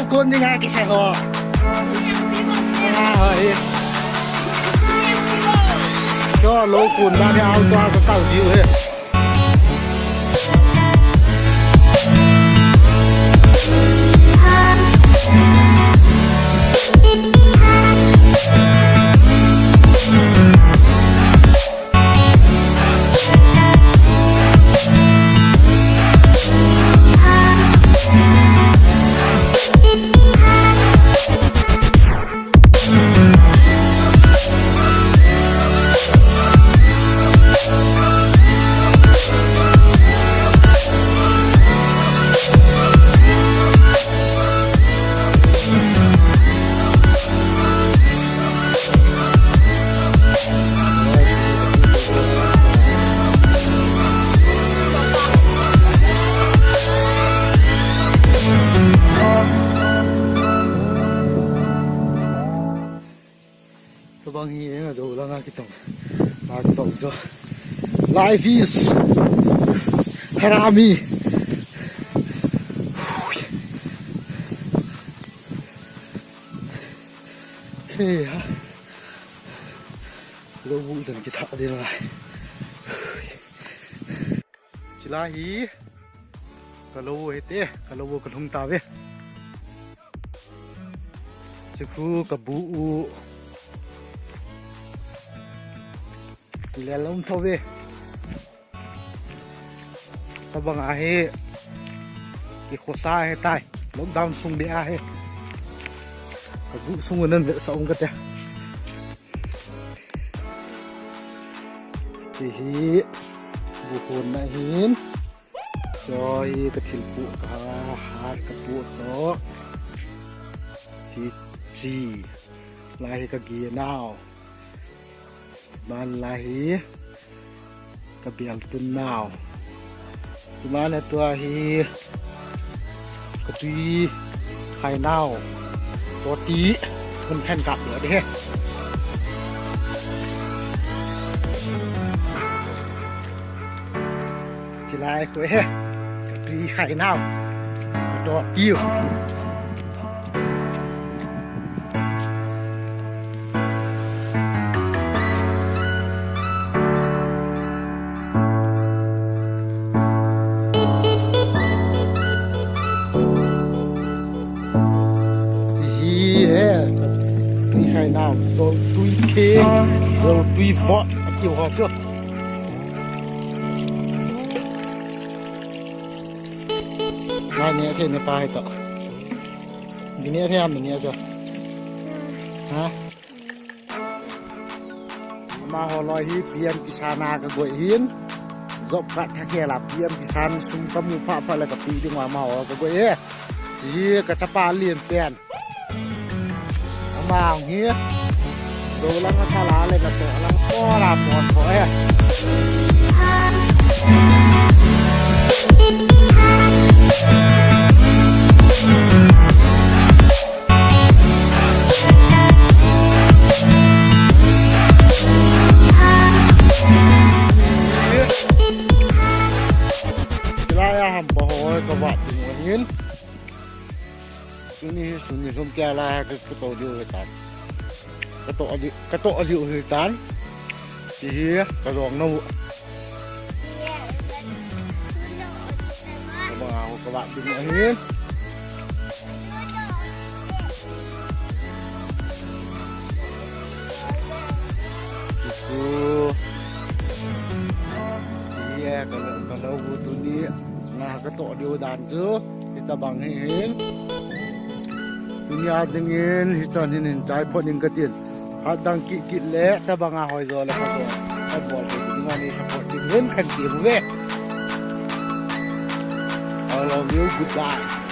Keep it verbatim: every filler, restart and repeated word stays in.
Kon ding a kisa ho. Ah, hoi. Cho lo kon da ni auto a ka kau diu he. Tabang hi, eh, jo langa kitong. Langa kitong jo. Life is harami. Hey, ha. Lo bu jan kitha de lai. Chilai hi ka lo u hite, ka lo u ka lhung tave. Chukhu ka bu u. Lel um thove. Tabang ahi. Kikhosa ahitai. Lockdown sung beh ahi. Ka bu sung u nan vetsah ung kate. Hihi, bu honna hin. Cho hi ka thil pu ka, hat ka pu to. Chi, chi. Lai hi ka gi nau. Ban lai hi. Ka bial tun nau. Tuna le tua hi ka tui khai nau. Tua ti hun khen kap lo de he. Chilai khu he. Ka tui khai nau. Tua ti. Hi he, tui khai nau, jol tui kheng, jol tui vot, ati ho chu. Ngai ne the ne pa he to. Bine the am ne jo. Ha? Amaho loi hi P M Kisan a ka goi hin. Job card thakhe la P M Kisan sum ka mu pha pha la ka pi ding amaho ka goi e. Hi ka chapa lien pen. Ama hi. Do lang ka chala le ka to lang ko la pon ko e. Chilai a hampa ho ka vat ding u ahin. Tuni hi sun ni lhum kia lai ka, ka to diu hitan. Ka to diu, ka to diu hitan. Ti hi ka jong nau. Ka ba ho ka vat ding u ahin. Kisu. Iya, kalau, kalau butuh ni, nah, ketok dia dan tu, kita bang hin. Dunia dingin, hitan hin hin, chai pot ning katin. Hat dang kit kit le, tabang a hoi jo le, ka jo. Ka bol, ni support dingin, kan ti bu ve. I love you, goodbye.